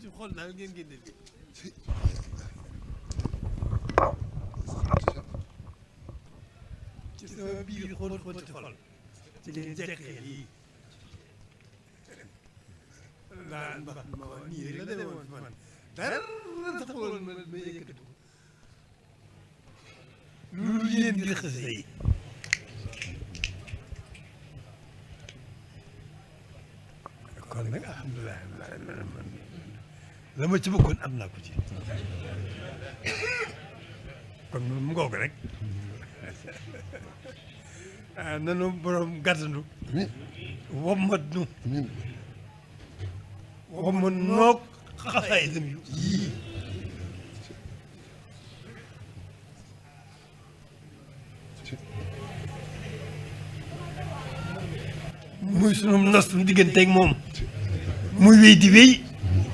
ci xol daal ngeen génne li ci sama biir xóot xóoti xol ci ngeen jekkee lii naan ba ma nii rek la demoon man dara taxawal ma yëkkati ko lu yéen ngir xasida yi kon nag alhamdulilah la ma ci bëggoon am naa ko ci kon mu ngoog rek nanu borom gàttandu wommat nu wommat noog xasaay dem yu yii muy sunu nos sunu digganteeg moom muy wéy di wéy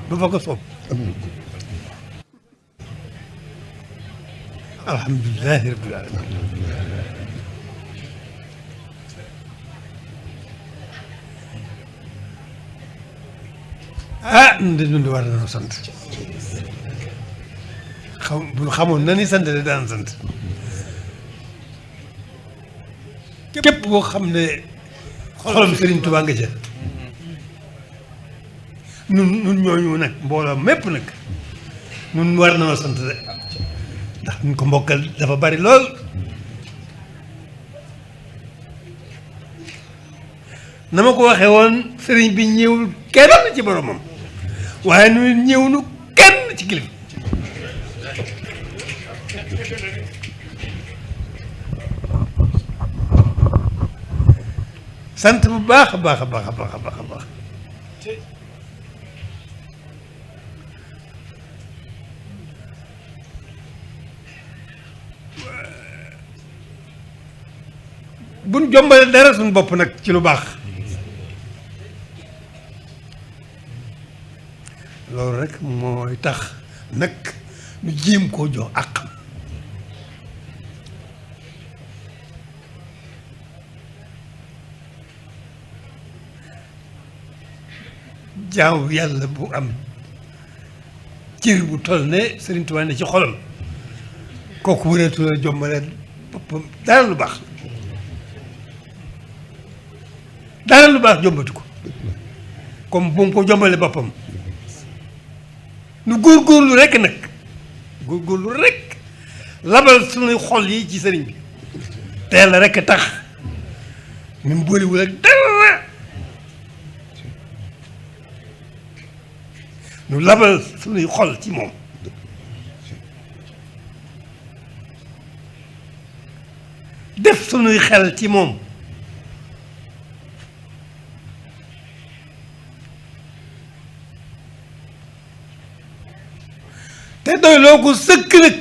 ba fa ko soob alhamdulilahi rabbil alamin nun de nun de war nañoo sant bu xamoon na ni sant de daan sant képp boo xam ne xolam Serigne Touba nga ca nun ñooñu nag mbooloo mépp nag nun war nañoo sant de ndax ñu ko mbokkal dafa bari lool na ma ko waxee woon sëriñ bi ñëwul kenn ci boromam waaye nu ñëw nu kenn ci kilifa sant bu baax a baax a baax a baax a baax a baax buñ jombale dara suñu bopp nag ci lu baax loolu rek mooy tax nag ñu jéem koo jox àq jaamu yàlla bu am cër bu toll ne Serigne Touba ne ci xolam kooku wëreetu la jombale boppam dara lu baax dara lu baax jombatu ko comme bu mu ko jombale boppam nu góorgóorlu rek nag góorgóorlu rek labal suñuy xol yi ci sëriñ bi te yàlla rek tax ni mu bëriwul ak dara nu labal suñuy xol ci moom def suñuy xel ci moom te doy loo ko sëkk nag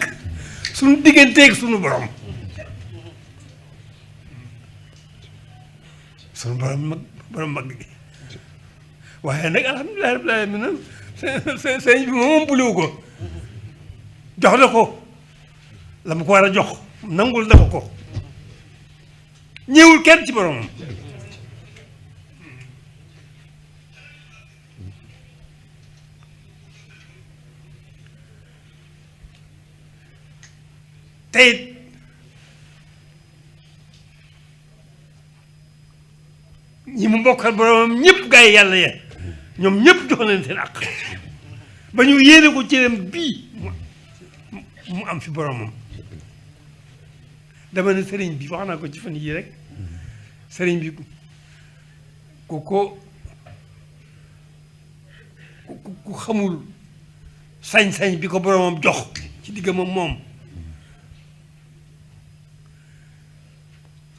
suñu digganteeg suñu borom suñu borom mag gi waaye nag alhamdulilah rabbil alamin sëñ bi moom buliwu ko jox na ko la mu ko war a jox nangul dafa ko ñëwul kenn ci boromam te it ñi mu bokkal boromam ñëpp gaa yi yàlla ya ñoom ñëpp jox leen seen àq ba ñu yéene ko cëram bii mu am fi boromam dama ne sëriñ bi wax naa ko ci fan yii rek sëriñ bi ku xamul sañ-sañ bi ko boromam jox ci diggam ak moom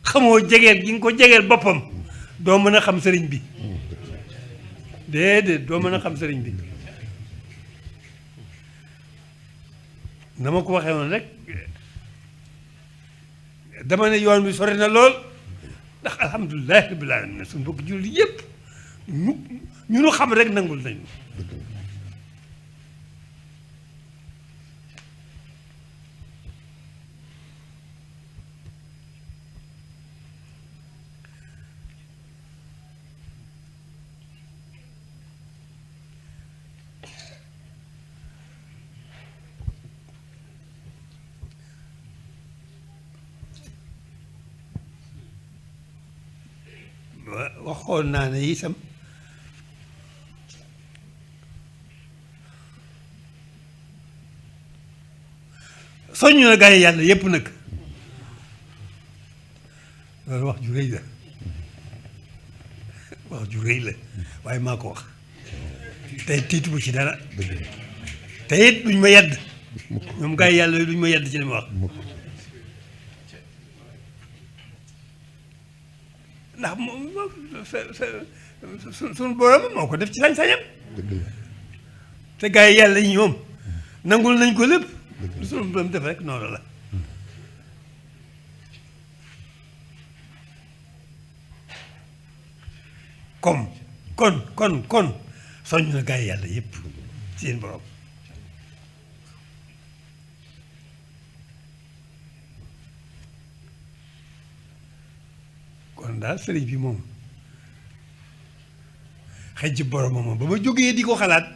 xamoo jegeel gi nga ko jegeel boppam doo mën a xam sëriñ bi déedéet doo mën a xam sëriñ bi na ma ko waxee woon rek dama ne yoon bi sori na lool ndax alhamdulilah rabbil alamin suñu mbokk jullit yëpp ñu nu xam rek nangul nañu waxoon naa ne itam soññ na gaa yi yàlla yépp nag loolu wax ju rëy la wax ju rëy la waaye maa ko wax tey tiitu ci dara te it duñ ma yedd ñoom gaa yi yàlla duñ ma yedd ci li ma wax ndax moom suñu borom moo ko def ci sañ-sañam te gaa yi yàlla yi ñoom nangul nañ ko lépp lu suñu borom def rek noonu la kon soññ na gaa yi yàlla yëpp seen borom kon daal sëriñ bi moom xëy ci boromam moom ba ma jógee di ko xalaat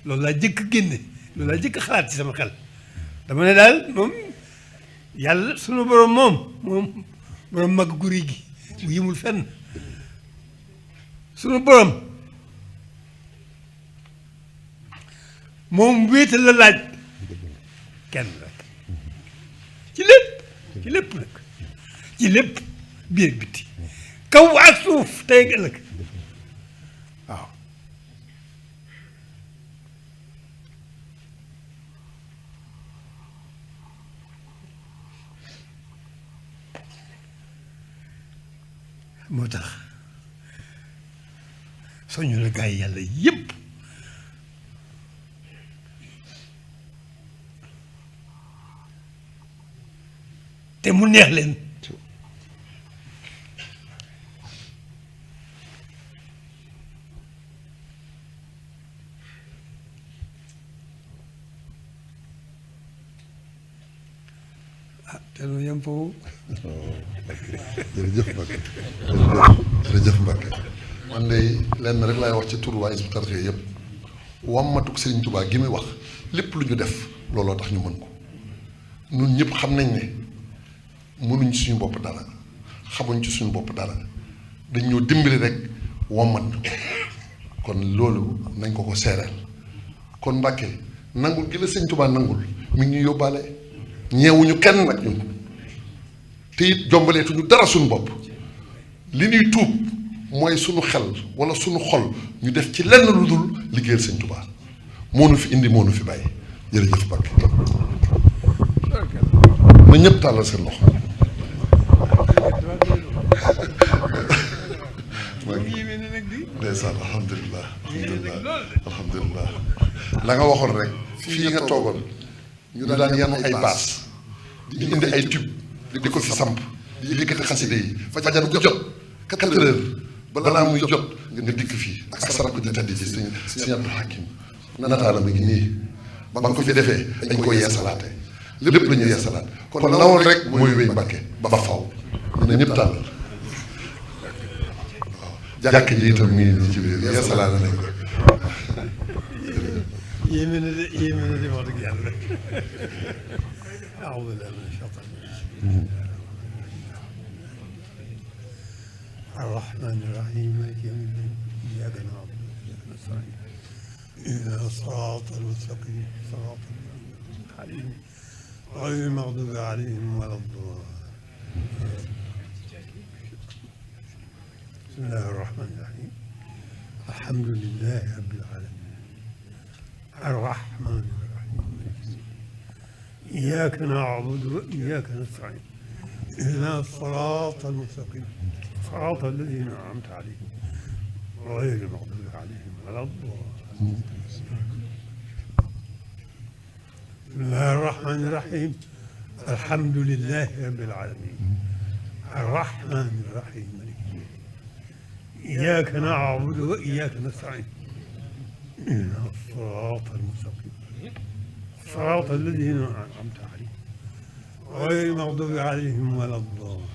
loolu laa jëkk génne loolu laa jëkk xalaat ci sama xel dama ne daal moom yàlla sunu borom moom borom mag guri gi mu yimul fenn sunu borom moom wéetal la laaj kenn rek ci lépp nag ci lépp biir bitti kaw ak suuf tey ëllëg waaw moo tax soñu la gaa yi yàlla yépp te mu neex leen te nu yem foofu. jërëjëf Mbacke jërëjëf Mbacke man de lenn rek laay wax ci turu waa Hizbut Tarqiyyah yëpp wammatuk Serigne Touba gi muy wax lépp lu ñu def looloo tax ñu mën ko ñun ñëpp xam nañ ne mënuñ suñu bopp dara xamuñ ci suñu bopp dara dañ ñoo dimbali rek wammat kon loolu nañ ko seereel kon Mbacke nangul gi la Serigne Touba nangul mi ngi ñu yóbbaale ñeewuñu kenn nag ñun te it jombaleetuñu dara suñu bopp li ñuy tuub mooy suñu xel wala suñu xol ñu def ci lenn lu dul liggéeyal Sëñ Tuubaa moo nu fi indi moo nu fi bàyyi jërëjëf Mbacke na ñëpp tàllal seen loxo ndeysaan alhamdulilah alhamdulilah la nga waxoon rek fii nga toogoon ñu daan yanu ay baas di indi ay tube di ko fi samp di yëkkati xaside yi fajar bu jot 4 heures balaa muy jot nga dikk fii ak sarab di tedd ji sëñ Abdou Hakim nataala mi ngi nii ba nga ko fi defee dañ ko yeesalaate lépp la ñu yeesalaat kon lawoon rek mooy wéy Mbacke ba faw ñu ne ñëpp tàll waaw jàkk ji itam mi ngi ci biir yeesalaat nañ ko yéeme na de wax dëgg yàlla أعوذ بالله من الشيطان الرجيم الرحمن الرحيم مالك يوم الدين إياك نعبد وإياك نستعين اهدنا الصراط المستقيم صراط الذين غير المغضوب عليهم ولا الضالين بسم الله الرحمن الرحيم الحمد لله رب العالمين الرحمن الرحيم إياك نعبد وإياك نستعين اهدنا الصراط المستقيم صراط الذين أنعمت عليهم غير المغضوب عليهم ولا الضالين بسم الله الرحمن الرحيم الحمد لله رب العالمين الرحمن الرحيم إياك نعبد وإياك نستعين اهدنا الصراط المستقيم صراط الذين أنعمت عليهم غير المغضوب عليهم ولا الضالين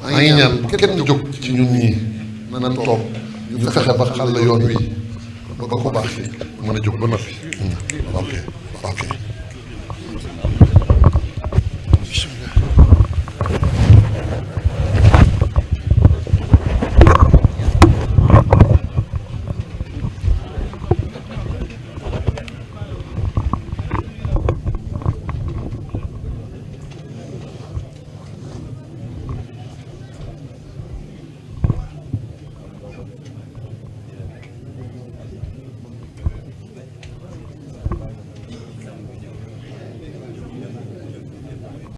maa ngi ñaan kenn jóg ci ñun ñii na toog ñu fexe ba xàll yoon wi ba ko baax mën a jóg ba noppi ok ok